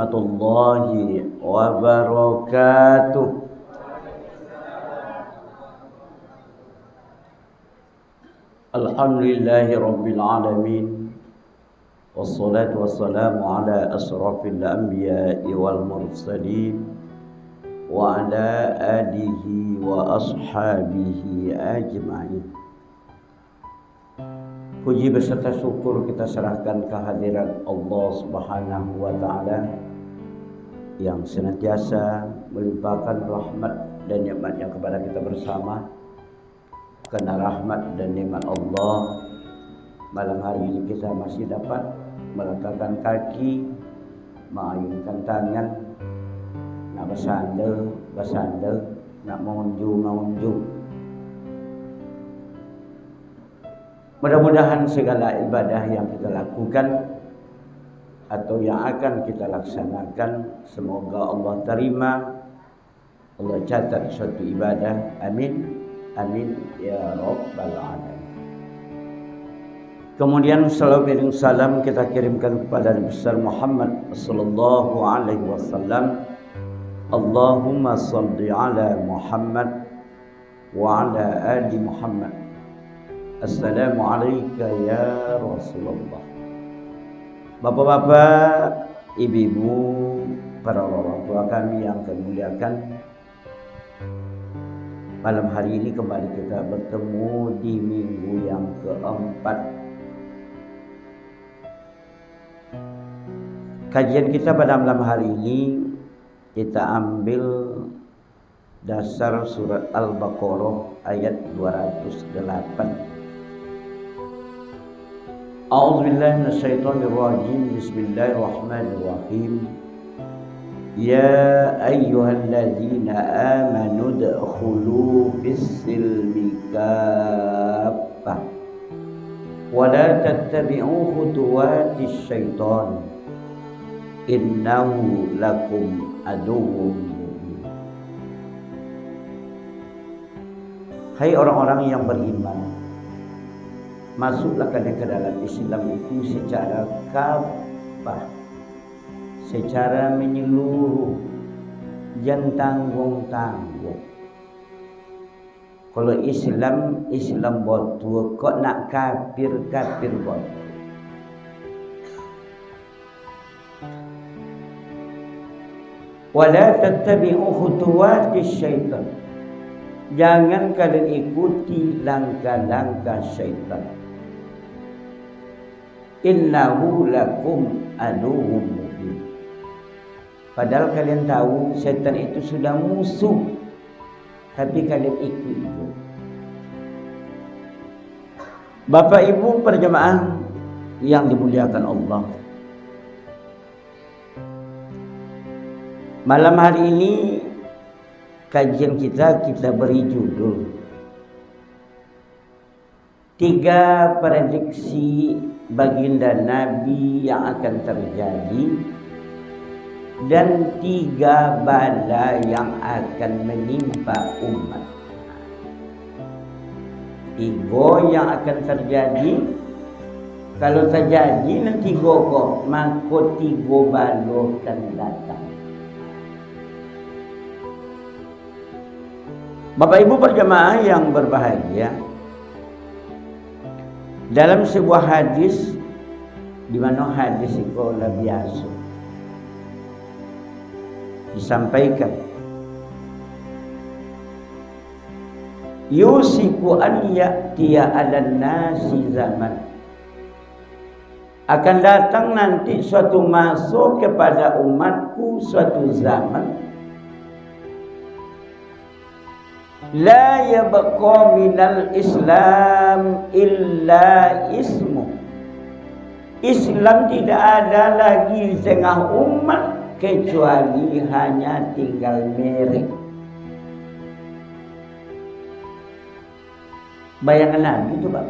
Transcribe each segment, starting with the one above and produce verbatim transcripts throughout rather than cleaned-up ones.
warahmatullahi wabarakatuh. Alhamdulillahirabbil alamin. Wassalatu wassalamu ala asyrafil anbiya'i wal mursalin, wa ala alihi wa ashabihi ajma'in. Puji beserta syukur kita serahkan kehadirat Allah Subhanahu wa Ta'ala, yang senantiasa melimpahkan rahmat dan nikmat-Nya kepada kita bersama. Karena rahmat dan nikmat Allah, malam hari ini kita masih dapat melangkahkan kaki, mengayunkan tangan, nak basanda, basanda, nak maunju, maunju. Mudah-mudahan segala ibadah yang kita lakukan atau yang akan kita laksanakan, semoga Allah terima, Allah catat suatu ibadah. Amin. Amin ya rabbal alamin. Kemudian, salawat dan salam kita kirimkan kepada Nabi besar Muhammad sallallahu alaihi wasallam. Allahumma salli ala Muhammad wa ala ali Muhammad. Assalamualaika ya Rasulullah. Bapak-bapak, ibu-ibu, para orang tua kami yang kami muliakan, malam hari ini kembali kita bertemu di minggu yang keempat. Kajian kita pada malam hari ini, kita ambil dasar surat Al-Baqarah ayat dua ratus delapan. A'udzubillahi minasyaitonirrajim. Bismillahirrahmanirrahim. Ya ayyuhalladzina amanu udkhulu fis silmi kaffah. Wa la tattabi'u khutuwatis syaitan. Innahu lakum aduwwum mubin. Hai orang-orang yang beriman, masuklah kalian ke dalam Islam itu secara kafah, secara menyeluruh, jan tangguang-tangguang. Kalau Islam, Islam batua, kok nak kafir, kafir batua. Wala tattabi'u khutuwatis syaitan. Jangan kalian ikuti langkah-langkah syaitan. Innahu lakum aduwwum mubin. Padahal kalian tahu setan itu sudah musuh, tapi kalian ikut-ikut. Bapak Ibu para jemaah yang dimuliakan Allah, malam hari ini kajian kita, kita beri judul Tiga prediksi baginda Nabi yang akan terjadi, dan tiga bala yang akan menimpa umat. Tigo yang akan terjadi, kalau terjadi nan tigo ko, mako tigo balo akan datang. Bapak Ibu para jemaah yang berbahagia, dalam sebuah hadis, di mana hadis iko lah biaso disampaikan, "Yushiku an ya'tiya 'alan nasi zaman." Akan datang nanti suatu maso kepada umatku, suatu zaman, la yabqa minal Islam illa ismu. Islam tidak ada lagi di tengah umat kecuali hanya tinggal merek. Bayangan Nabi tu, Pak.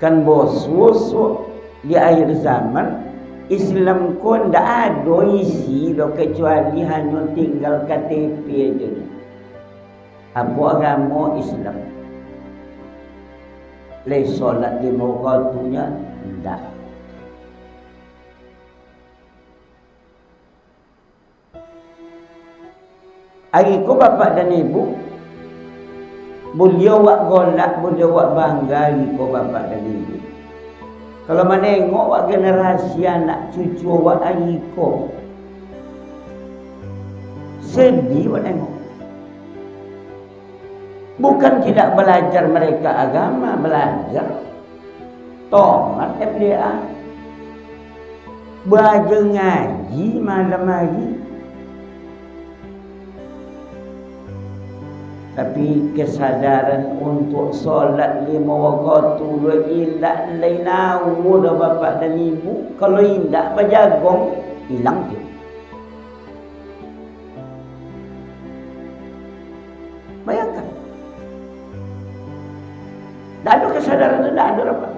Kan bosuo-suo di akhir zaman, Islam ko ndak ado isi doh, kecuali hanyo tinggal K T P ajo nyo. Apo agamo Islam? Lai solat limo wakatu nyo? Ndak. Ari ko bapak dan ibu, buliau wak golak, buliau wak bangga ari ko bapak dan ibu. Kalau manengok wak generasi anak cucu wak ari ko, sedih wak nengok. Bukan tidak belajar mereka agama, belajar. Tomat M D A. Belajar ngaji malam hari. Tapi kesadaran untuk solat lima wakatu lo indak lai nawo doh bapak dan ibu. Kalau indak bajagong, ilang tu. Bayangkan. Ndak ado kesadaran tu, ndak ado rapat.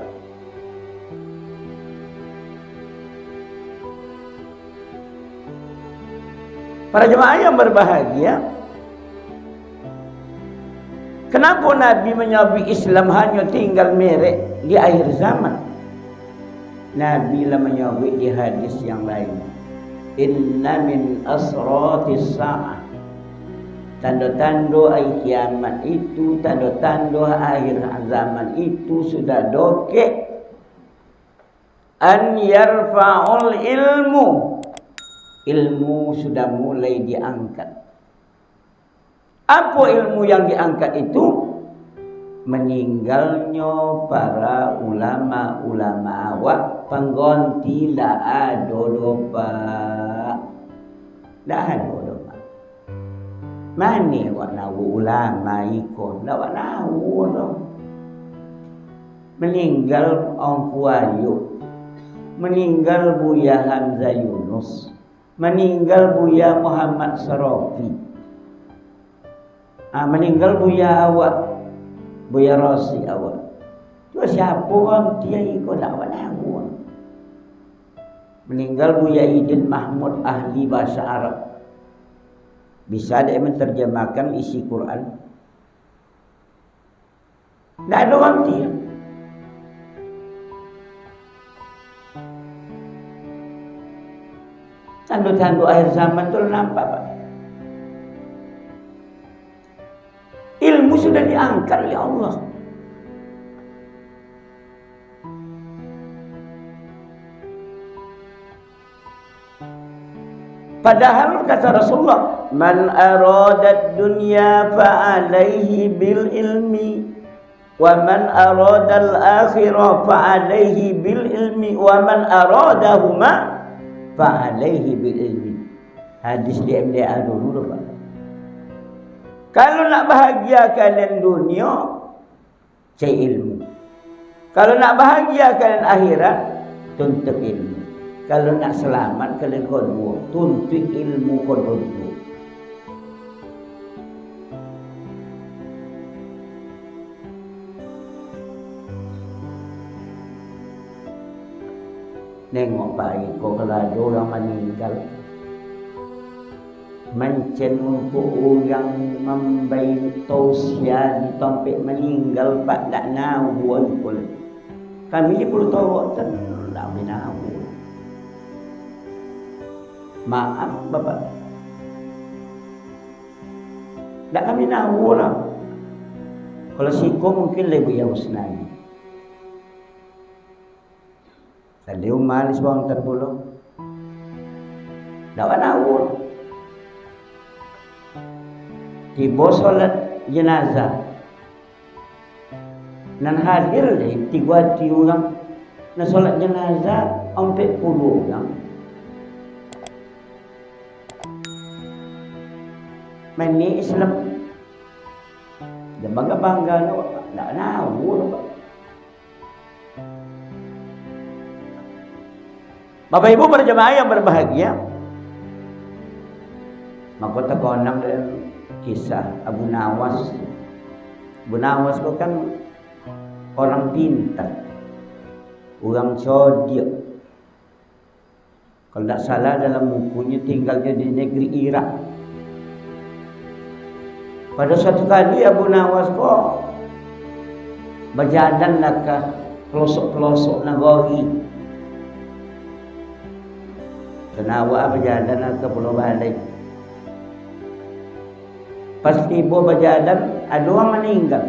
Para jemaah yang berbahagia, kenapa Nabi manyabuik Islam hanyo tinggal merek di akhir zaman? Nabi lah manyabuik di hadis yang lain, "Inna min asratis sa'ah." Tando-tando ari kiamat itu, tando-tando akhir zaman itu sudah dokek. An yarfa'ul ilmu. Ilmu sudah mulai diangkat. Apo ilmu yang diangkat itu? Meninggalnyo para ulama-ulama awak, pangganti ndak ado doh, Pak. Ndak ado doh, Pak. Mane wak nawo ulama iko? Ndak wak nawo doh. Meninggal Ongku Ayub. Meninggal Buya Hamzah Yunus. Maninggal Buya Muhammad Sarafi. Ah, maninggal Buya awak, Buya Rosi awak. Tu siapo urang tiai ko, ndak awak nawo. Maninggal Buya Idin Mahmud, ahli bahasa Arab. Bisa dek menterjemahkan isi Quran. Ndak ado ganti. Tando-tando akhir zaman tu lah nampak, Pak. Ilmu sudah diangkat oleh Allah. Padahal kata Rasulullah, "Man aradad dunya fa alaihi bil ilmi, wa man aradal akhirah fa alaihi bil ilmi, wa man aradahuma fa alaihi bil ilmi." Hadis di M D A dulu tu, Pak. Kalau nak bahagia kalian dunia, cari ilmu. Kalau nak bahagia kalian akhirat, tuntut ilmu. Kalau nak selamat kalian kaduo, tuntut ilmu kaduo. Nengok baik ko, kalau ado urang maninggal, mancen untuak urang mambai tausiah di tampek maninggal, Pak, ndak nawo iko lai. Kami di Pulau Tawak tu ndak nawo. Maaf, Bapak. Ndak kami nawo lah. Kalau siko mungkin lai Buya Husnadi. Tadi umah di Suang Terpulo. Ndak nawo. Tibo solat jenazah. Nan hadir deh tigo ati urang. Nan solat jenazah ampek puluah urang. Mani Islam. Jan bangga-bangga no, ndak nawo doh, Pak. Bapak Ibu para jamaah yang berbahagia, mako takonang dalam kisah Abu Nawas. Abu Nawas ko kan orang pintar, orang codiak. Kalau ndak salah, dalam bukunyo tinggalnyo di negeri Irak. Pado suatu kali, Abu Nawas ko bajalan lah ka pelosok-pelosok nagori. Kanawa bajalan lah ka Pulau Balai. Pas tibo bajalan, ado urang maninggal.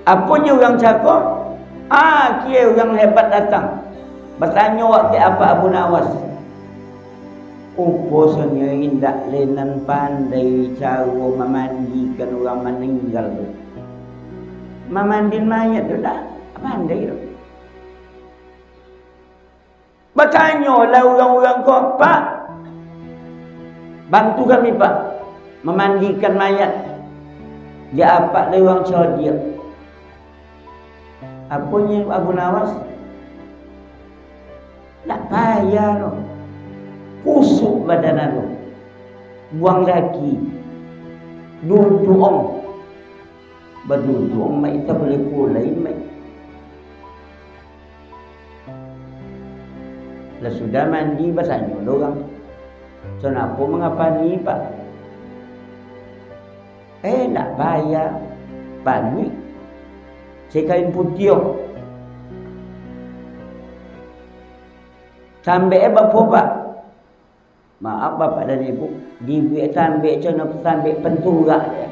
Aponyo urang cako? Akie urang hebat datang, batanyo wak ka apak Abu Nawas. Upo sonyo indak lai nan pandai caro mamandikan urang maninggal tu. Mamandin mayat tu ndak pandai tu. Batanyolah urang-urang ko, "Pak, bantu kami, Pak, mamandikan mayat di apak lai urang codiak." Aponyo Abu Nawas? Ndak payah doh. Kusuk badan anu. Buang lagi. Duduang. Baduduang, mai takulai-kulai, mai. Lah sudah mandi, batanyo lo urang, "Kenapa mangapani, Pak?" "Eh, ndak payah. Panuik. Cek kain putiah." "Tambek e bapo, Pak?" "Maaf, Bapak dan Ibu, dibuek tambek co nan tambek penturak je.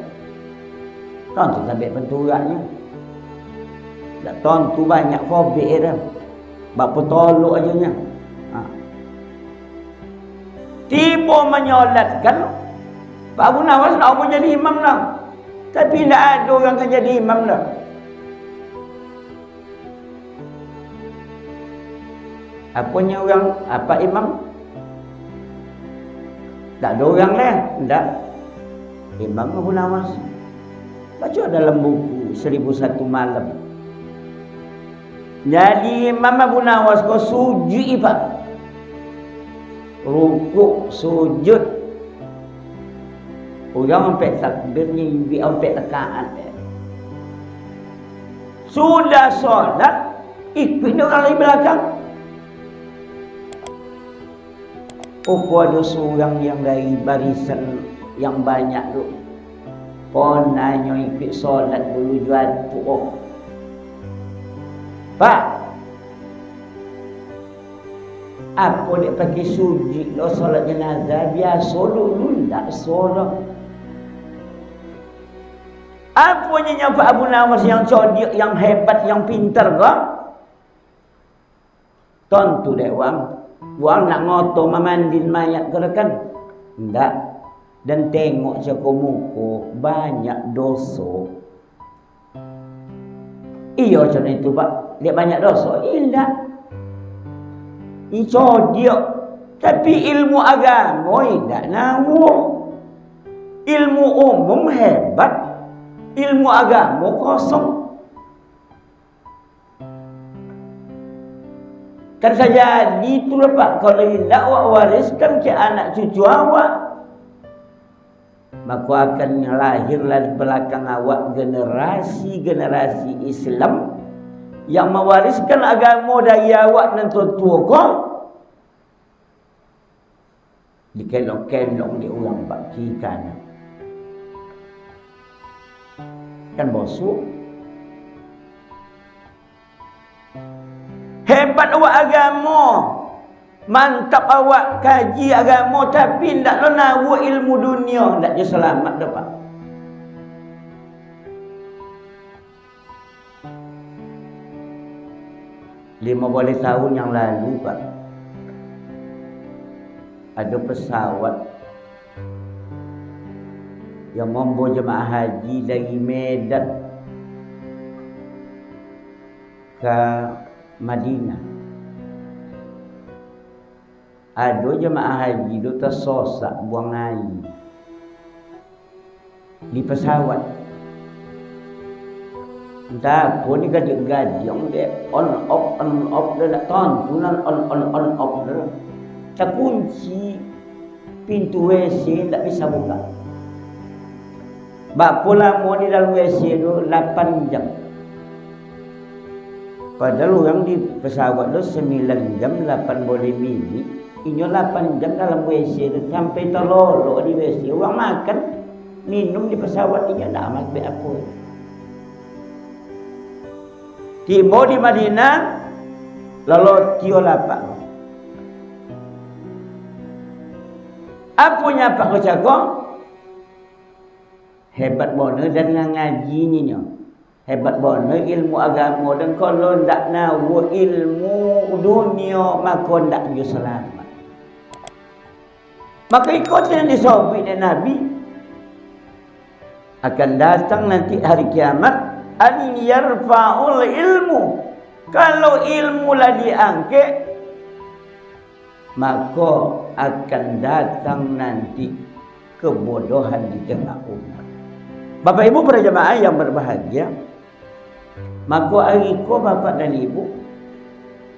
Tantu tambek penturaknyo. Dak tantu banyak kobek e dah. Bak potolok ajo nyo." Ha. Tibo manyolatkan, Pak Abu Nawas nak jadi imam lah. Tapi ndak ado urang ka jadi imam lah. Aponyo urang, apak imam? Ndak ado urang lai, ndak. Imam Abu Nawas. Baco dalam buku Seribu Satu Malam. Jadi imam Abu Nawas ko sujuik, Pak. Rukuk, sujud. Urang ampek takbir, nyo imbik ampek rakaat. Sudah solat, ikuik nyo urang lai balakang. Upo ado surang yang dari barisan yang banyak tu, pona nyo ikuik solat dulu juo tu, oh. "Pak, apo dek pakai sujuik lo solat jenazah? Biaso dulu ndak so lo." Apo nyo Pak Abu Nawas yang codiak, yang hebat, yang pintar ko? Tantu dek wang, wang nak ngoto mamandin mayat ko kan? Ndak. Dan tengok cako muko, banyak doso. Iyo, cako itu, Pak. Dek banyak doso? Indak. Codiak. Tapi ilmu agamo indak namuah. Ilmu umum hebat. Ilmu agamo kosong. Kan sajadi tu lah, Pak, kalau indak awak wariskan ka anak cucu awak, mako akan lahirlah di balakang awak generasi-generasi Islam yang mawariskan agamo dari awak nan tuo-tuo ko. Dikelong-kelong dek urang bak kiri kanan. Kan bosok. Hebat awak agamo, mantap awak kaji agamo, tapi ndak lo namuah ilmu dunia, ndak jo salamat doh, Pak. Limo baleh tahun yang lalu, Pak, ado pesawat yang mambawa jamaah haji dari Medan ka Madinah. Ado jamaah haji tu tasosak buang aia di pesawat. Antah apo ni gadiang-gadiang dek, on off, on off dek, ndak tantu nan on, on, on off dek. Takunci pintu W C, ndak bisa buka. Barapo lamo di dalam W C tu? Lapan jam. Padahal urang di pesawat tu sambilan jam lapan baleh minik, inyo lapan jam dalam W C tu, sampai talolok di W C. Urang makan, minum di pesawat, inyo ndak amuah buek apo. Tibo di Madinah, lalok tio lapak. Aponyo Apak ko cako? Hebat bana dari nan ngaji nyo. Hebat bana ilmu agamo, dan kalau ndak nawo ilmu dunia, mako ndak jo salamat. Maka iko tu nan disabuik dek Nabi, akan datang nanti hari kiamat, an yarfa'ul ilmu. Kalau ilmu lah diangkek, mako akan datang nanti kebodohan di tengah umat. Bapak Ibu para jamaah yang berbahagia, mako ari ko Bapak dan Ibu,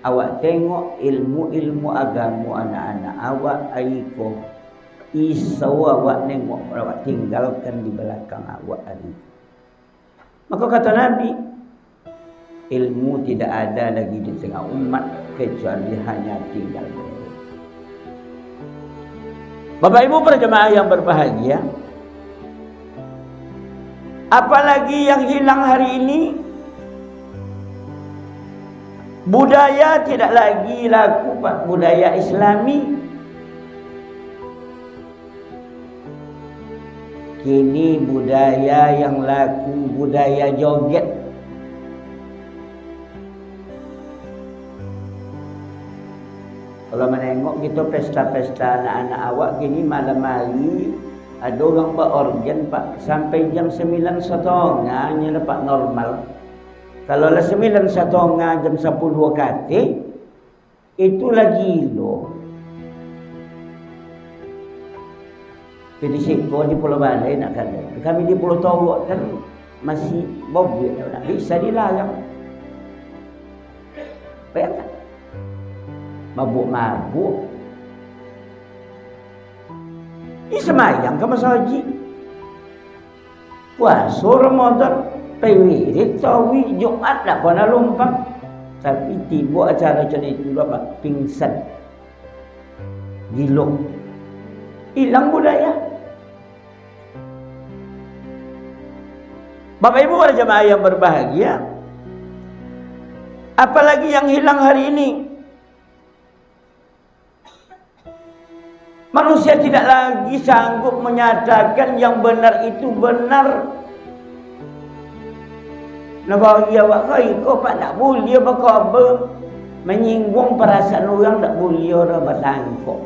awak tengok ilmu-ilmu agamo anak-anak awak ari ko, iso awak nengok, awak tinggalkan di balakang awak ari ko. Maka kata Nabi, ilmu tidak ada lagi di tengah umat, kecuali hanya tinggal. Bapak Ibu para jamaah yang berbahagia, apalagi yang hilang hari ini, budaya tidak lagi laku, Pak, budaya Islami. Kini budaya yang laku, budaya joget. Kalau manengok kito pesta-pesta anak-anak awak kini malam hari, ado urang baorgen, Pak, sampai jam sambilan satangah nyo lah, Pak, normal. Kalau lah sambilan satangah, jam sapuluah kateh, itu lah gilo. Tapi di siko, di Pulau Balai nak kado. Kami di Pulau Tawak kan masih babuik, ndak bisa dilarang. Bayangkan. Mabuk-mabuk. Di sembahyang ka masajik. Puaso Ramadan, pai wirid tarawih, Jumat dak pernah lumpang. Tapi tibo acara macam itu, Bapak, pingsan. Gilo. Hilang budaya. Bapak Ibu para jamaah yang berbahagia, apalagi yang hilang hari ini. Manusia tidak lagi sanggup menyatakan yang benar itu benar. Nah, bagi awak ko iko, Pak, ndak buliah bakhabar manyingguang parasaan urang, ndak buliah doh batangkok.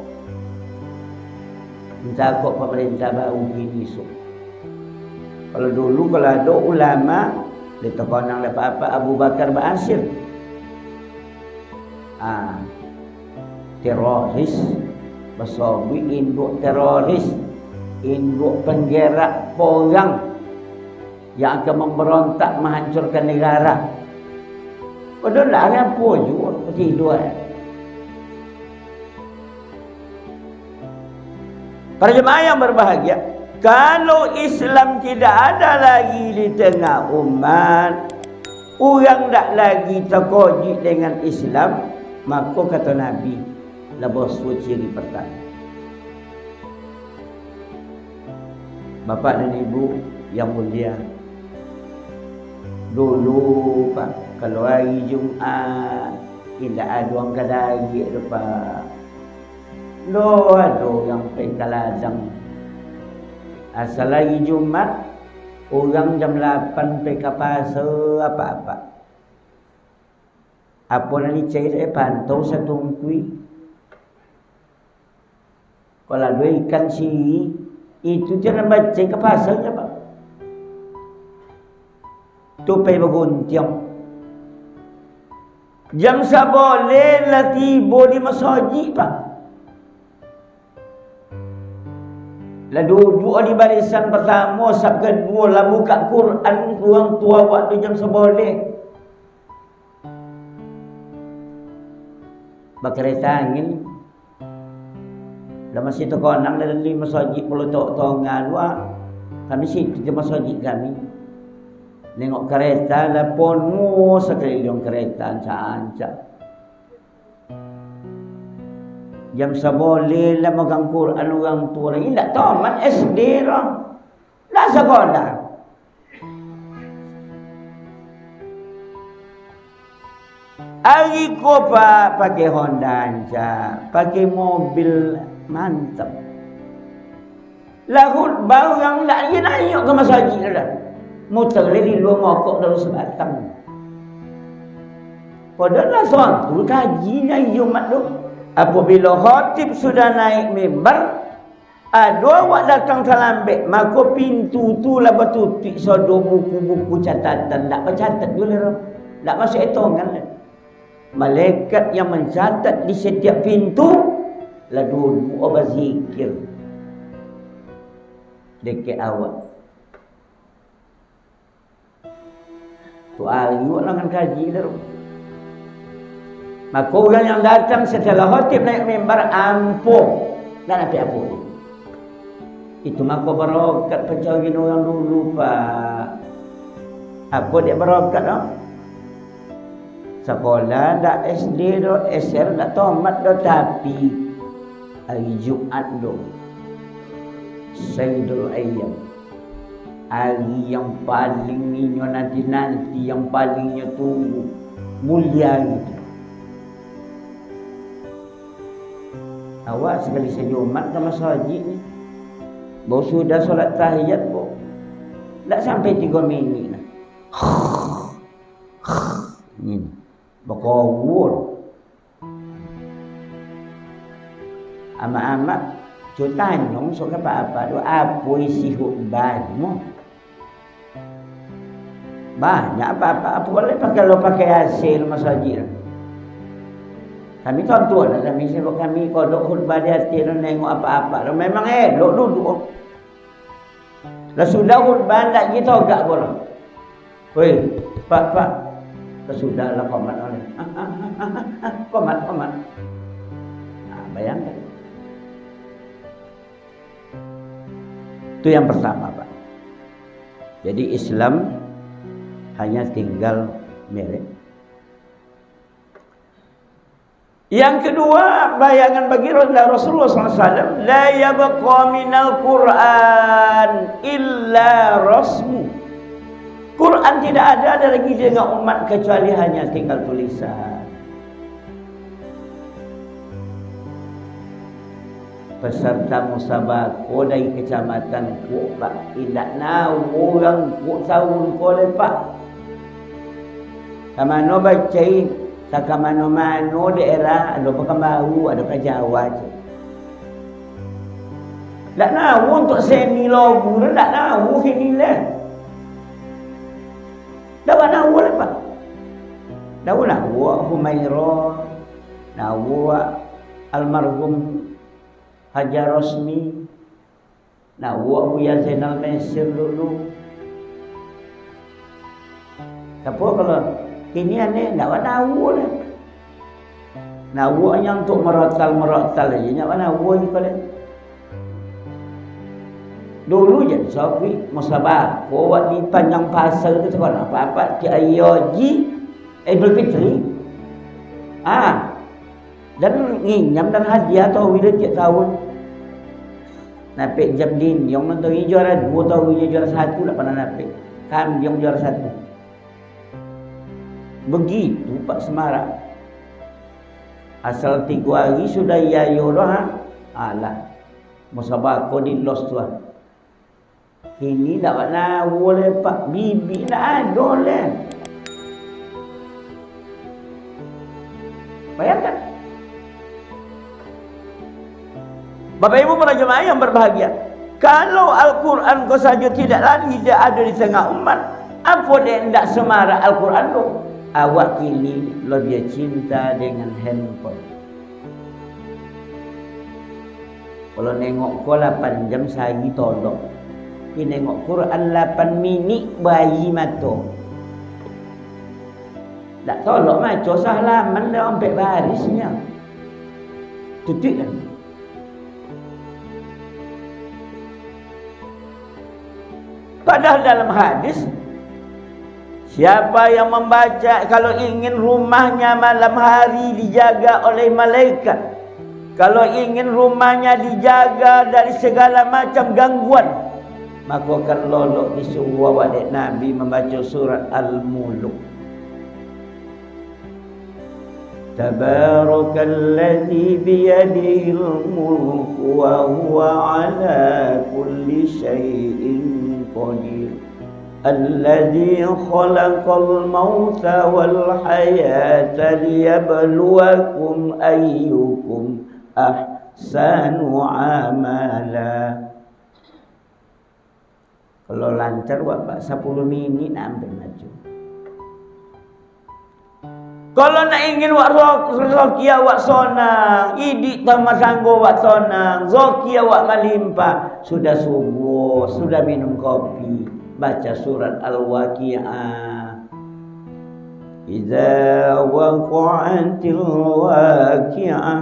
Entah kok pamarintah baru kini, so. Kalau dulu, kalau ado ulama, di Tokonang dapat apa, Abu Bakar Ba'asyir. Ah, teroris, basabuik induak teroris, induak penggerak porang yang akan memberontak, menghancurkan negara. Padahal lah apo juo tidur. Para jemaah yang berbahagia, kalau Islam tidak ada lagi di tengah umat, urang ndak lagi takojuik dengan Islam, mako kata Nabi, lah basuo ciri partamo. Bapak dan Ibu yang mulia, dulu, Pak, kalau hari Jumat, indak ado urang ka dariak doh, Pak. Ndak ado urang pai ka ladang. Asal hari Jumat, urang jam lapan pai ka pasa, apak-apak. Apo nan dicari, eh, pantau satungkuik. Kalau ado ikan siri, itu jan nan bacai ka pasar nyo, Pak. Tu pai baguntiang. Jam sabaleh lah tibo di masajik, Pak. Lah duduak di barisan partamo, sap kaduo, lah bukak Quran, urang tuo awak tu jam sabaleh. Bakareta angin. Lah masih takonang dari masajik Pulau Tok Tonga tu, ah. Kami situ je masajik kami. Nengok kareta lah ponuah sakaliliang kareta, ancak-ancak. Jam sabaleh lah magang Quran urang tuo lai. Indak tamat S D doh. Lah sakolah. Ari ko, Pak, pakai Honda ancak, pakai mobil mantap. Lah khutbah urang ndak jan naiak ka masajik tu dah. Muter lai di lua mokok dalam sabatang. Padahal lah sontu kajinyo Jumat tu. Apabila khatib sudah naik mimbar, ado awak datang talambek, mako pintu tu lah batutuik sado buku-buku catatan, ndak bacatat juo lai doh. Ndak masuak etongan lai. Malaikat yang mancatat di satiap pintu, lah duduak bazikir dakek awak. Tu ari awak lah nan kaji tu. Mako, urang yang datang satalah khatib naik mimbar ampo, ndak dapek apo. Itu mako barokat pancarian urang dulu, Pak. Apo dek barokat tu? Sakolah ndak S D doh, S R ndak tomat doh, tapi ari Jumat doh, Sayyidul Ayyam. Ari yang paling inyo nanti-nanti, yang paling inyo tunggu, mulia ari tu. Awak sakali sajumat ka masajik ni, baru sudah solat tahiyat, bo, ndak sampai tigo minik nah. Ni, bakawur. Amak-amak, cu tanyong sok ka apak-apak tu, apo isi khutbah tu? Banyak apak-apak, apo lai pakai lo pakai A C lo masajik tu. Kami tonton lah, kami sibuk, kami kodok khutbah di ateh tu, nengok apak-apak tu. Memang elok duduak. Lah sudah khutbah, ndak gi togak pulo. Weh, Pak, Pak. Lah sudah lah komat oleh. Komat, komat. Nah, bayangkan. Itu yang pertama, Pak. Jadi Islam hanya tinggal merek. Yang kedua, bayangan bagi Rasulullah sallallahu alaihi wasallam, "La yabqa minal Qur'an illa rasmu." Quran tidak ada, ada lagi di tengah umat kecuali hanya tinggal tulisan. Peserta musabako dari kecamatan Kuok, Pak. Indak nawo urang Kuok Saur ko lai, Pak. Ka mano bacai, ka, ka mano-mano daerah, ado Pakanbaru, ado ka Jawa, cek. Ndak nawo untuak seni lagu tu, ndak nawo kini lai. Ndak nawo lai, Pak. Nawo, nawo Humaira, nawo almarhum Hajar Rosmi, nawo Buya Zainal Mesir dulu. Tapi kalau kini aneh, ndak nawo lai. Nawo nyo untuak marotal-marotal aja, ndak nawo lai. Dulu jan sapi musabako awak di Panjang Pasar tu, sakolah apak-apak, tiok ari haji, Idul Fitri. Ah, dan nginyam dan hadiah tahu bila tiap tahun. Napek jam dinding, nonton juara duo tahu, juara satu ndak pernah napek. Kambiang juara satu. Begitu, Pak, semarak. Asal tigo ari sudah iyo-iyo doh, ha? Alah, musabako di los tu, ha. Kini ndak nawo lai, Pak. Bibik ndak ado lai. Bayangkan. Bapak Ibu para jemaah yang berbahagia, kalau Al-Quran ko sajo tidak lagi, tidak ada di tengah umat, apo dek ndak semarak Al-Quran tu? Awak kini lebih cinta dengan handphone. Kalau nengok ko lapan jam sahari tolok, tapi nengok Quran lapan minik bayi mato. Ndak tolok maco sahalaman dah, ampek barisnyo. Tutuik lah. Padahal dalam hadis, siapa yang membaca, kalau ingin rumahnya malam hari dijaga oleh malaikat, kalau ingin rumahnya dijaga dari segala macam gangguan, mako akan lolok disuruh awak dek Nabi membaca surat Al-Muluk. تبارك الذي بيده الملك وهو على كل شيء قدير. الذي خلق الموت والحياة ليبلوكم أيكم أحسن عملا. Kalau lancar, wak, Pak, sapuluah minik nak ampek baco. Kalau nak ingin wak ro-, rokiah wak sonang, iduik tama sanggo wak sonang, rokiah wak malimpah, sudah subuah, sudah minum kopi, baca surat Al-Waqiah. Idza waqa'atil waqi'ah,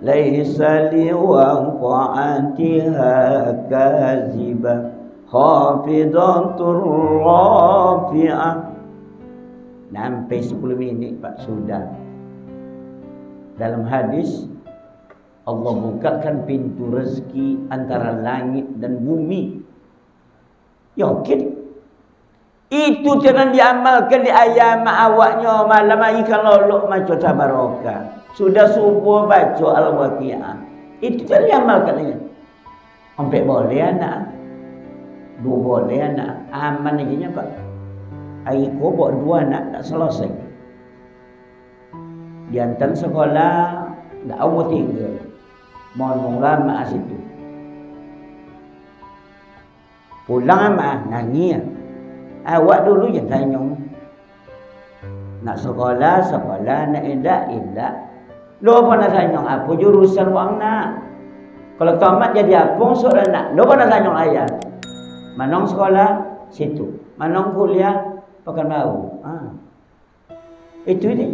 laisa liwaqa'atiha kazibah, khafidatur rafi'ah. Sampai sapuluah minik, Pak, sudah. Dalam hadis, Allah bukakan pintu rezeki antara langit dan bumi. Yakin? Itu tu nan diamalkan di ayam awaknyo, malam hari kan lolok maco tabarokah. Sudah subuah baco Al-Waqiah. Itu tu nan diamalkan aja. Ampek boleh anak. Duo boleh anak. Aman aja nyo, Pak. Ari ko bawa duo anak, tak selesai. Diantan sekolah, ndak awo tinggal. Mohon ulama situ. Pulang amak, nangih. Awak dulu jan tanyong. Nak sekolah, sekolah, nak indak, indak. Lo pernah tanyong, apo jurusan wang nak? Kalau tamat jadi apo, seorang nak. Lo pernah tanyong ayah. Manong sekolah, situ. Manong kuliah, Pekanbaru. Ha. Itu ini.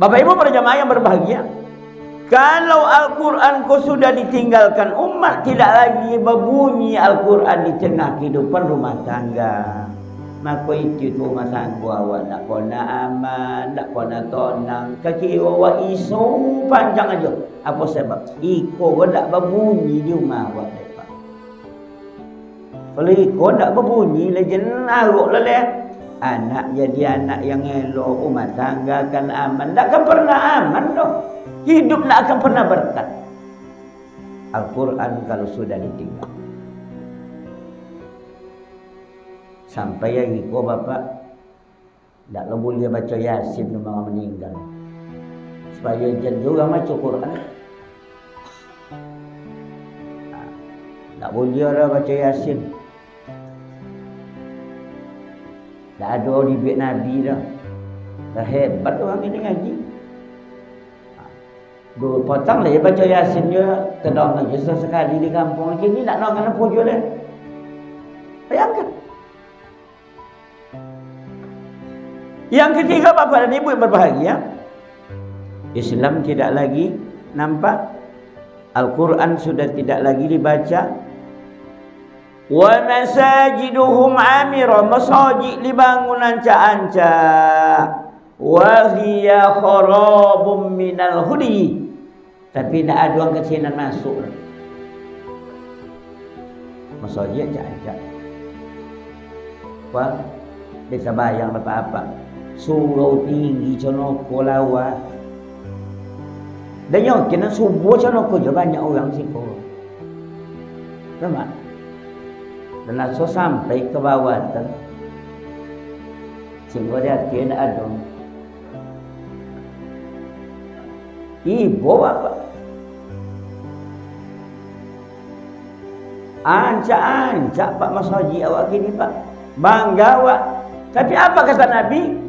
Bapak Ibu para jamaah yang berbahagia, kalau Al-Quran ko sudah ditinggalkan umat, tidak lagi babunyi Al-Quran di tengah kehidupan rumah tangga, mako itu tu rumah tangga awak ndak pernah aman, ndak pernah tonang. Kaki awak isu panjang aja. Apa sebab? Iko ndak babunyi di rumah awak, Pak. Kalau iko ndak babunyi, lah jan arok lah leh. Anak jadi anak yang elok, rumah tangga kan aman. Ndak akan pernah aman doh. Hidup ndak akan pernah berkat. Al-Quran kalau sudah ditinggal. Sampai hari ko, Bapak, ndak lo buliah baco Yasin tu urang maninggal. Supayo jan juo urang baco Quran. Ndak buliah lah baco Yasin. Ndak ado dibuek Nabi dah. Dah hebat urang ini ngaji. Duo patang lah baco Yasin jo, tadanga jo sakali di kampuang. Kini ndak nongan apo juo leh. Bayangkan. Yang ketiga, Bapak dan Ibu yang berbahagia, Islam tidak lagi nampak, Al-Quran sudah tidak lagi dibaca. Wa masajiduhum amirah, masajik dibangun ancak-ancak. Wa hiya kharabum minal hudi. Tapi ndak ado urang kecek nan masuk. Masajik ancak-ancak. Wah, bisa bayang lah, Pak. Surau tinggi, conoko lawa. Dan yo, kena subuah conoko jo banyak urang siko. Nampak? Dan langsung sampai ka bawah tu. Singgo di ati ndak ado. Ibo, Bapak. Ancak-ancak, Pak, masajik awak kini, Pak. Bangga awak. Tapi apa kata Nabi?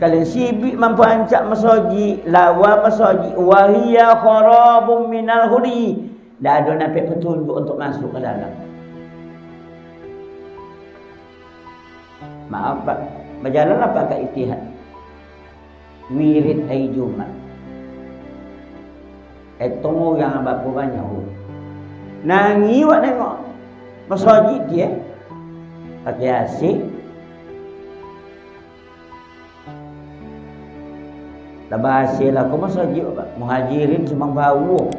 Kalian sibuk mampancak masajik, lawa masajik, wa hiya kharabum minal hudi. Ndak ado napek petunjuk untuk masuk ke dalam. Maaf, Pak. Bajalanlah, Pak, ka Ittihad. Wirid ari Jumat. Etong urang bapo banyak, oh. Nangih wak nengok. Masajik dia. Pakai A C. Lah ba-A C lah ko masajik, Pak. Muhajirin Simpang Bawuah.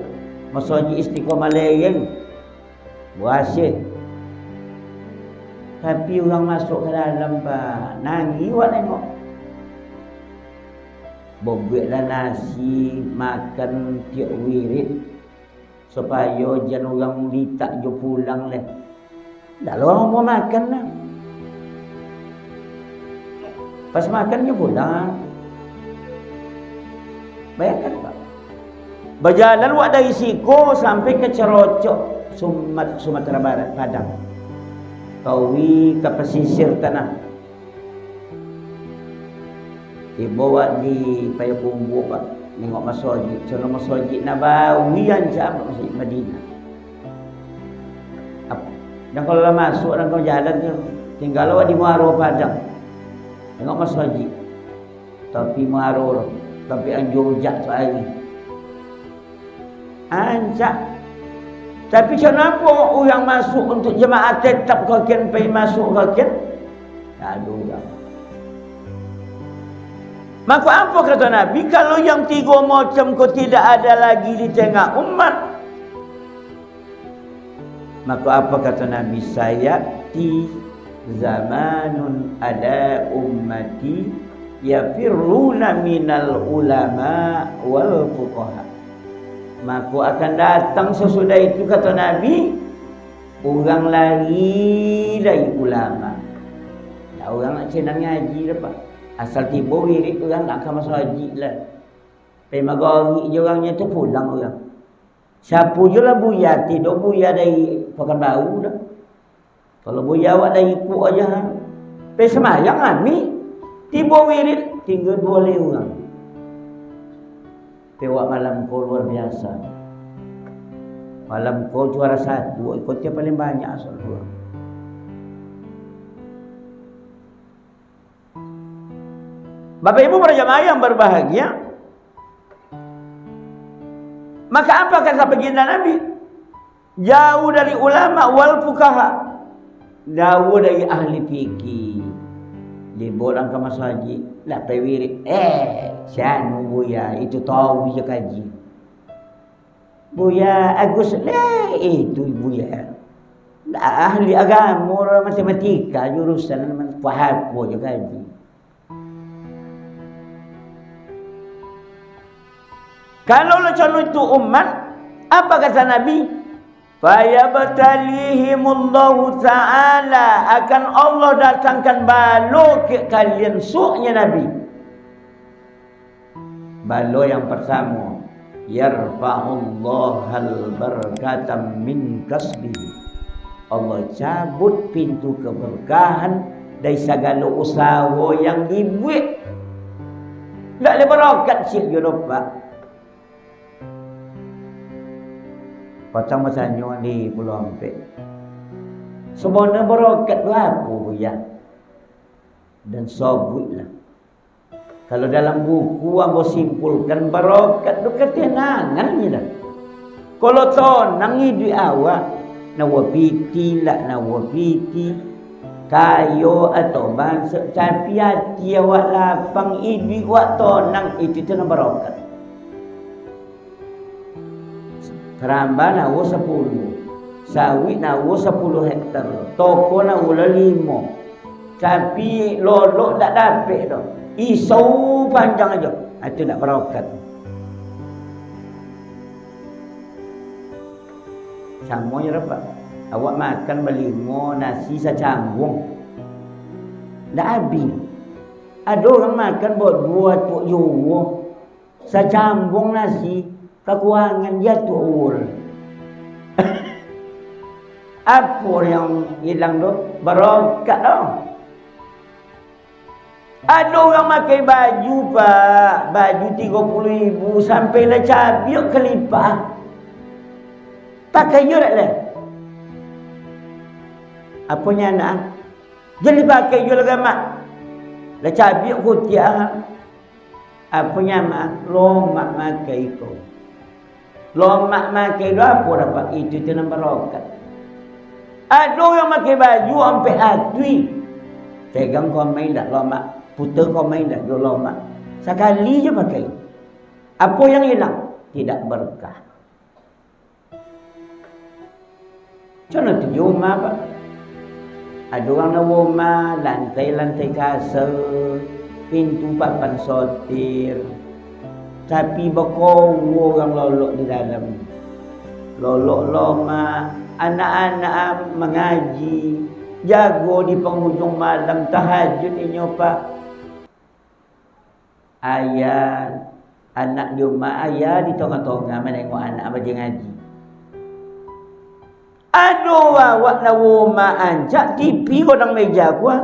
Masajik Istiqomah Lereng. Ba-A C. Tapi urang masuak ka dalam, Pak, nangih wak nengok. Bobueklah nasi, makan tiok wirid, supayo jan urang litak jo pulang leh. Ndak lo urang mau makan lah. Pas makan jo pulang. Bayangkan, Pak. Bajalan wak dari siko sampai ka Carocok, Sumat-, Sumatera Barat, Padang. Tawi ka pasisir tanah. Tibo wak di Payakumbuah, Pak, nengok masojik. Sono masojik Nabawi ancak, Pak, masojik Madinah. Ap-, dan kalau lah masuak, dan kalau jalan tu, tinggal awak di Muaro Padang. Tengok masojik. Tapi Muaro tu, tapi anjur ujak tu ari. Ancak. Tapi kenapa urang masuak untuak jamaah tetap kakian pai masuak kakian? Aduh, urang. Maka apa kata Nabi, kalau yang tigo macam ko tidak ada lagi di tengah umat, Mako, apa kato Nabi? "Sayati zamanun ala ummati yafirruna minal ulama wal fuqaha." Mako, akan datang sasudah itu, kato Nabi, urang lari dari ulama. Ndak urang nak senang ngaji dah, Pak. Asal tibo wirid, urang nak ka masajik lah. Pai magarik je urangnyo tu, pulang urang. Siapo juo lah buya, tidak buya dari Pakanbaru dah. Kalau buya awak dari Ikuk aja, ha. Pai sambayang kami, tibo wirid, tingga duo lai urang. Pai awak malam ko luar biasa. Malam ko juara satu, iko tiap paling banyak asal urang. Bapak Ibu para jamaah yang berbahagia, maka apa kata baginda Nabi? Jauh dari ulama wal fuqaha. Jauh dari ahli fikih. Dibawa urang ka masajik, lah pai wirid. Eh, si anu buya, itu tahu je kaji. Buya Agus, leh, itu buya. Ahli agamo, matematika, jurusan, faham apo je kaji. Kalau lah macam itu umat, apa kata Nabi? "Fayabtalihimullahu ta'ala," akan Allah datangkan balo ka kalian, suoknyo Nabi. Balo yang partamo, "Yarfa'ullahal barakata min kasbihi." Allah cabut pintu keberkahan dari sagalo usaho yang dibuek. Ndak ado barakat ciek juo doh, Pak. Patang batanyo di Pulau Ampek, "Sabananyo barakat tu apo, Buya?" Dan sabuiklah. Kalau dalam buku ambo simpulkan, barakat tu katanangan je lah. Kalau tanang iduik awak, nawa piti lah, nawa piti, kayo atau banso, tapi ati awak lapang, iduik awak tanang, itu tu nan barakat. Karamba nawo sapuluah, sawik nawo sapuluah hektar, toko nawo lah limo, tapi lolok dak dapek doh, isau panjang ajo, itu dak barakat. Samo jo dapek, awak makan balimo nasi sacambuang, dak abih. Ado urang makan baduo atuak juo. Sacambuang nasi, kakurangan jatuah uwul. Apo yang ilang tu? Barokat tu. Ado urang makai baju, Pak, baju tigo puluah ribu, sampai lah cabiak kalipah. Pakai juo dak lai? Apo nyo nak? Jan dipakai juo lah gamak. Lah cabiak kutiak. Apo nyo mah, lomak makai ko. Lomak makai tu apo dapek itu, tu nan barokat. Ado urang makai baju ampek atui. Pegang ko main dak lomak, puta ko main dak juo lomak. Sakali je pakai. Apo yang ilang? Tidak berkah. Contoh tu, di rumah, Pak. Ado urang nan rumah, lantai-lantai kasa, pintu papan sotir. Tapi bakowo urang lolok di dalam. Lolok lomak, anak-anak mangaji, jago di pangujuang malam, tahajud inyo, Pak. Ayah, anak di rumah, ayah di tongah-tongah manengok anak baca ngaji. Ado awak nan rumah ancak, T V godang meja ko, ah.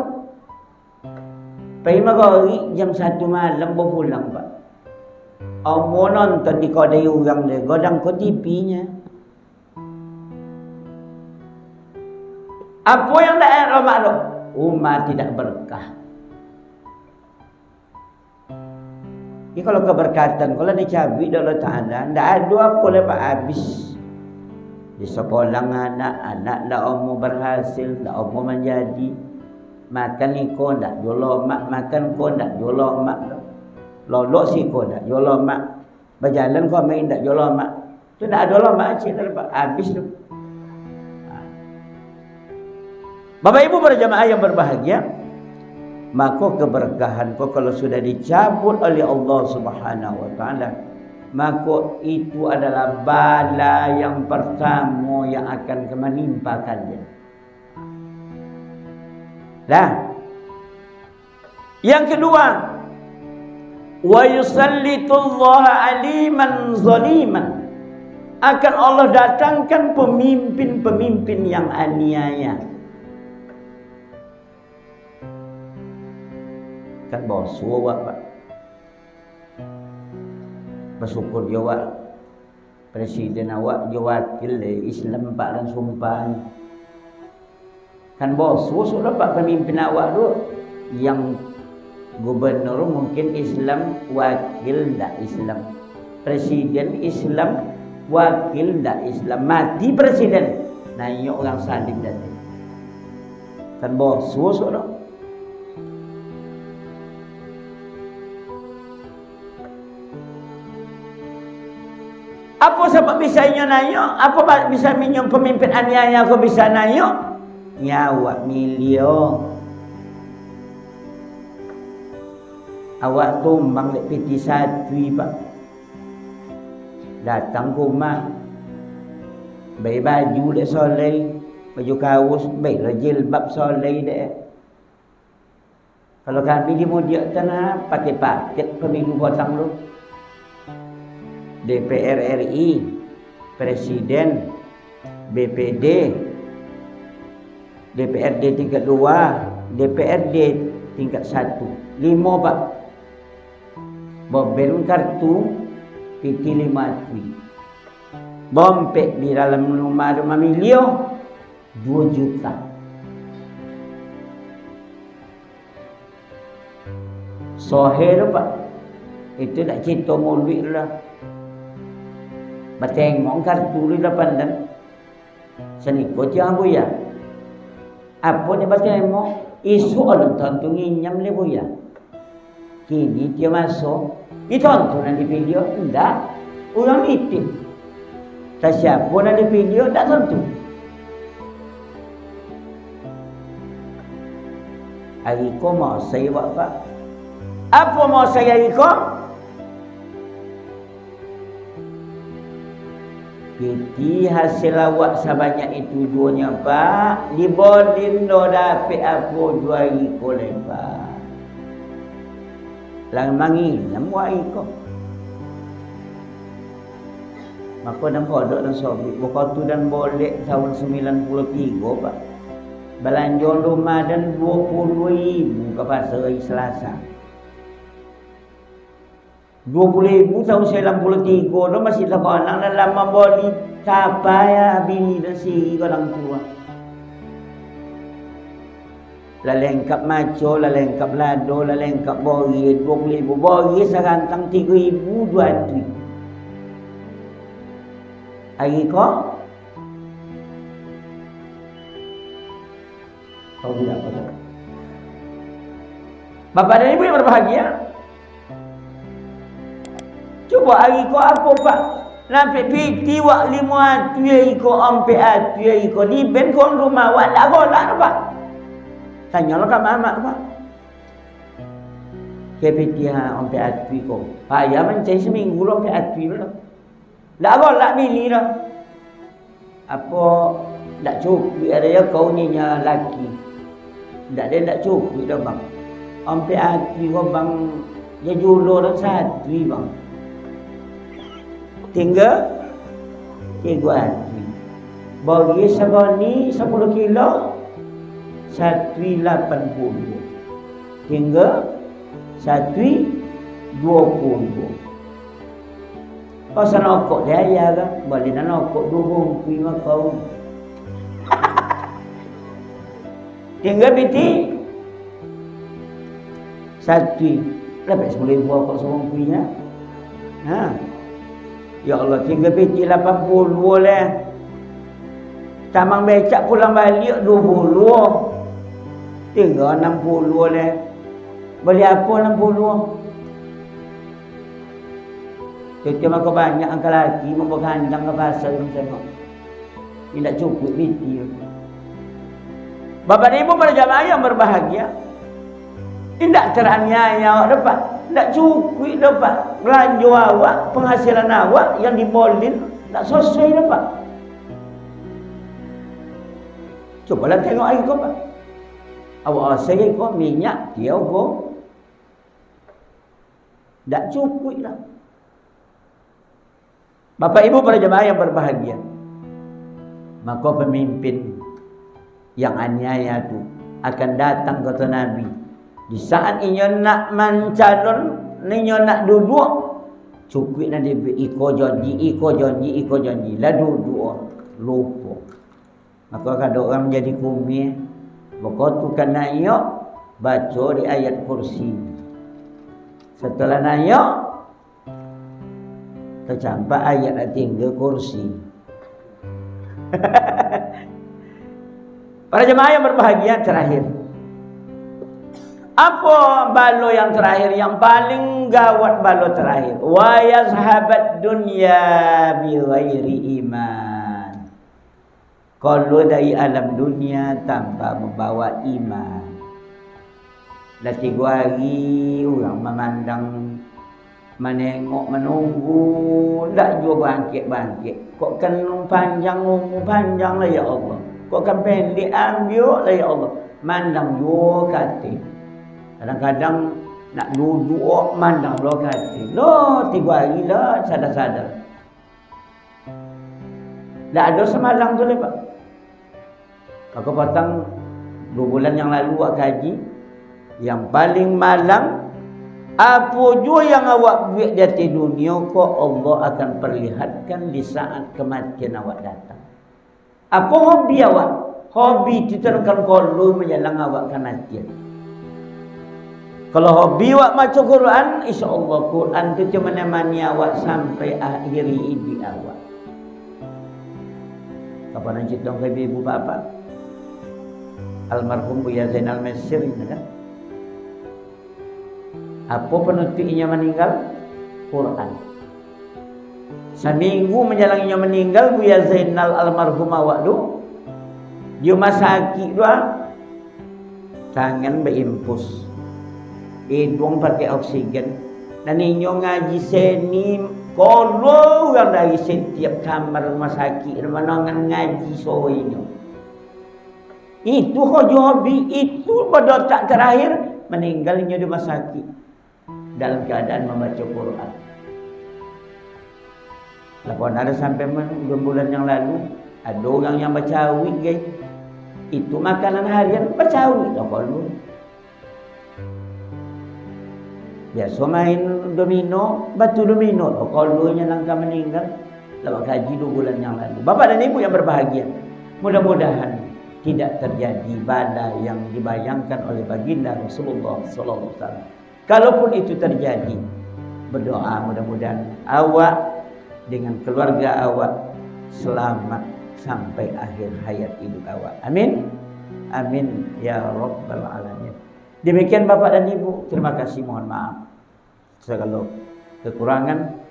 Pai magarik jam satu malam bapulang, Pak. Amuah nonton di kodai urang deh, godang ko T V-nya. Apo yang ndak elok, Mak, tu? Rumah tidak berkah. Jadi, kalau keberkatan, kalau dicabuik dek Allah Ta'ala, ndak ado apo lai, Pak, abih. Di sekolah anak, anak ndak amuah berhasil, ndak amuah manjadi. Makan iko ndak juo lomak, makan ko ndak juo lomak. Lolok siko ndak juo lomak. Bajalan ko main ndak juo lomak. Tu ndak ado lomak, cik, ndak ado, Pak. Abih tu. Ha. Bapak Ibu para jamaah yang berbahagia, mako keberkahan ko kalau sudah dicabut oleh Allah Subhanahu wa Ta'ala, mako itu adalah bala yang pertamo yang akan menimpa kalian. Dah. Yang kedua, wa yusallitullaha aliman zaliman. Akan Allah datangkan pemimpin-pemimpin yang aniaya. Kan boso awak, Pak. Basyukur jo awak. Presiden awak jo wakil dek Islam, Pak, nan sumpah. Kan boso sudah, Pak, pamimpin awak tu. Yang gubernur mungkin Islam, wakil ndak Islam. Presiden Islam, wakil ndak Islam. Mati presiden, naiak urang salib tadi. Kan boso sudah. Apo sabab bisa inyo naiak? Apo ba-, bisa inyo pamimpin aniaya ko bisa naiak? Nyo awak miliau. Awak tumbang dek pitih satui, Pak. Datang ka rumah, bai baju dek solai, baju kaus, bai lo jilbab solai dek. Kalau kami di Mudiak tu nah, pakai-pakai pemilu batang tu. D P R R I, Presiden, B P D, D P R D tingkat dua, D P R D tingkat satu. Limo, Pak. Babel kartu, pitih limo atui. Bompek di dalam rumah tu mamiliau. Duo juta. Sohe tu, Pak. Itu dak cito muluik tu lah. Batengok kartu tu lah pandan. Saniko tiang Buya. Apo ni batengok? Isuak alun tantu nginyam lai Buya. Kini tiok maso, ditontu nan dipilih, indak, urang nitih. Tasiapo nan dipilih, indak tantu. Ari ko maosai awak, Pak. Apo maosai ari ko? Pitih hasil awak sabanyak itu juo nyo, Pak, dibolin doh dapek apo juo ari ko lai, Pak. Lah manginam wak ari ko. Mako nan kodok nan sobik, bukatu dan bolek taun sambilan puluah tigo, Pak. Balanjo rumah dan duo puluah ribu ka pasar ari Salasa. Duo puluah ribu taun sambilan puluah tigo tu masih takonang dalam mamboli tapai bini dan siri ka urang tuo. Lah lengkap maco, lah lengkap lado, lah lengkap borie, duo puluah ribu. Borie sarantang tigo ribu duo ratuih. Ari ko, Bapak dan Ibu yang berbahagia, cubo ari ko apo, Pak? Nan pitih wak limo atuih ari ko, ampek atuih ari ko, diben ko rumah wak, ndak golak tu, Pak. Tanyolah ka mamak, Pak. Kepitiah ompek atui ko. Payah mancari saminggu lo ompek atui lo. Ndak galak bini doh. Apo, ndak cukuik ado yo kau nyo laki? Ndak ado, ndak cukuik doh, Bang. Ompek atui ko, Bang, yo julo dan satui, Bang. Tingga, tingga atui. Bagi sabani sapuluah kilo, satui lapan puluah. Tingga, satui duo puluah. Pasal rokok dek ayah kan, bali nan rokok duo bungkuih mako. Tingga piti satui, dapek sapuluah ribu rokok sabungkuihnyo. Ha. Ya Allah, tingga piti lapan puluah leh. Tamang becak pulang baliak duo puluah. Tingga anam puluah leh. Bali apo anam puluah? Titih mako banyak angka laki mambawa kandang ka pasa, urang tengok. Indak cukuik piti. Bapak dan Ibu para jamaah yang berbahagia, indak teraniaya awak doh, Pak. Indak cukuik doh, Pak. Belanjo awak, penghasilan awak yang dibolin indak sesuai doh, Pak. Cubolah tengok lagi ko, Pak. Awak asai ko minyak, tiau ko. Ndak cukuik lah. Bapak Ibu para jamaah yang berbahagia, mako pemimpin yang aniaya tu akan datang, kato Nabi, di saat inyo nak mancalon, inyo nak duduak, cukuik nan di iko janji, iko janji, iko janji, lah duduak, lupo. Mako, kado urang manjadi kumiah, mako tu ka naiak, baco di ayat kursi. Sasudah naiak, tacampak ayat nan tingga kursi. Para jamaah yang berbahagia, terakhir. Apo balo yang terakhir, yang paling gawat balo terakhir? Wa yazhabat dunya bi ghairi iman. Kaluar dari alam dunia tanpa mambawa iman. Lah tigo hari urang mamandang, manengok, manunggu, ndak juo bangkek-bangkek. Kok kan panjang umua, panjang lah, ya Allah. Kok kan pendek, ambiak lah, ya Allah. Mandang juo ka ateh. Kadang-kadang nak duduak, mandang lo ka ateh. Lo tigo hari lah sadar-sadar. Ndak ado samalang tu lai, Pak. Mako patang, duo bulan yang lalu awak kaji, yang paling malang, apo juo yang awak buek di ateh dunia ko, Allah akan perlihatkan di saat kematian awak datang. Apo hobi awak? Hobi tu tentang kaluar manjalang awak kamatian. Kalau hobi awak maco Quran, insya Allah Quran tu cuma menemani awak sampai akhir iduik awak. Kapan nan citong ka ibu bapak? Almarhum Buya Zainal Mesir ini kan? Apo panutuik inyo maninggal? Quran. Saminggu manjalang inyo maninggal, Buya Zainal almarhum awak tu, di rumah sakik tu, ah, tangan baimpus, iduang pakai oksigen, dan inyo ngaji seni, kaluar urang dari setiap kamar rumah sakik, manongan ngaji suaro inyo. Itu ko jo hobi, itu badotak terakhir, maninggal inyo di rumah sakik dalam keadaan mambaco Quran. Laporan ado sampai ma-, dua bulan yang lalu, ado urang yang bacawik, gai. Itu makanan harian bacawik lah kalu. Biaso main domino, batu domino lah kalu inyo nan ka maninggal. Lah bakaji dua bulan yang lalu. Bapak dan Ibu yang berbahagia, mudah-mudahan tidak terjadi bala yang dibayangkan oleh Baginda Rasulullah sallallahu alaihi wasallam. Kalaupun itu terjadi, berdoa mudah-mudahan awak dengan keluarga awak selamat sampai akhir hayat hidup awak. Amin. Amin ya rabbal alamin. Demikian Bapak dan Ibu, terima kasih, mohon maaf segala kekurangan.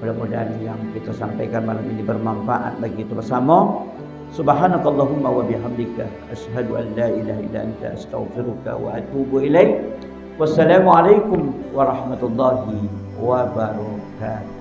Mudah-mudahan yang kita sampaikan malam ini bermanfaat bagi kita bersama. Subhanakallahumma wa bihamdika, asyhadu an la ilaha illa anta, astaghfiruka wa atubu ilaik. Wassalamualaikum warahmatullahi wabarakatuh.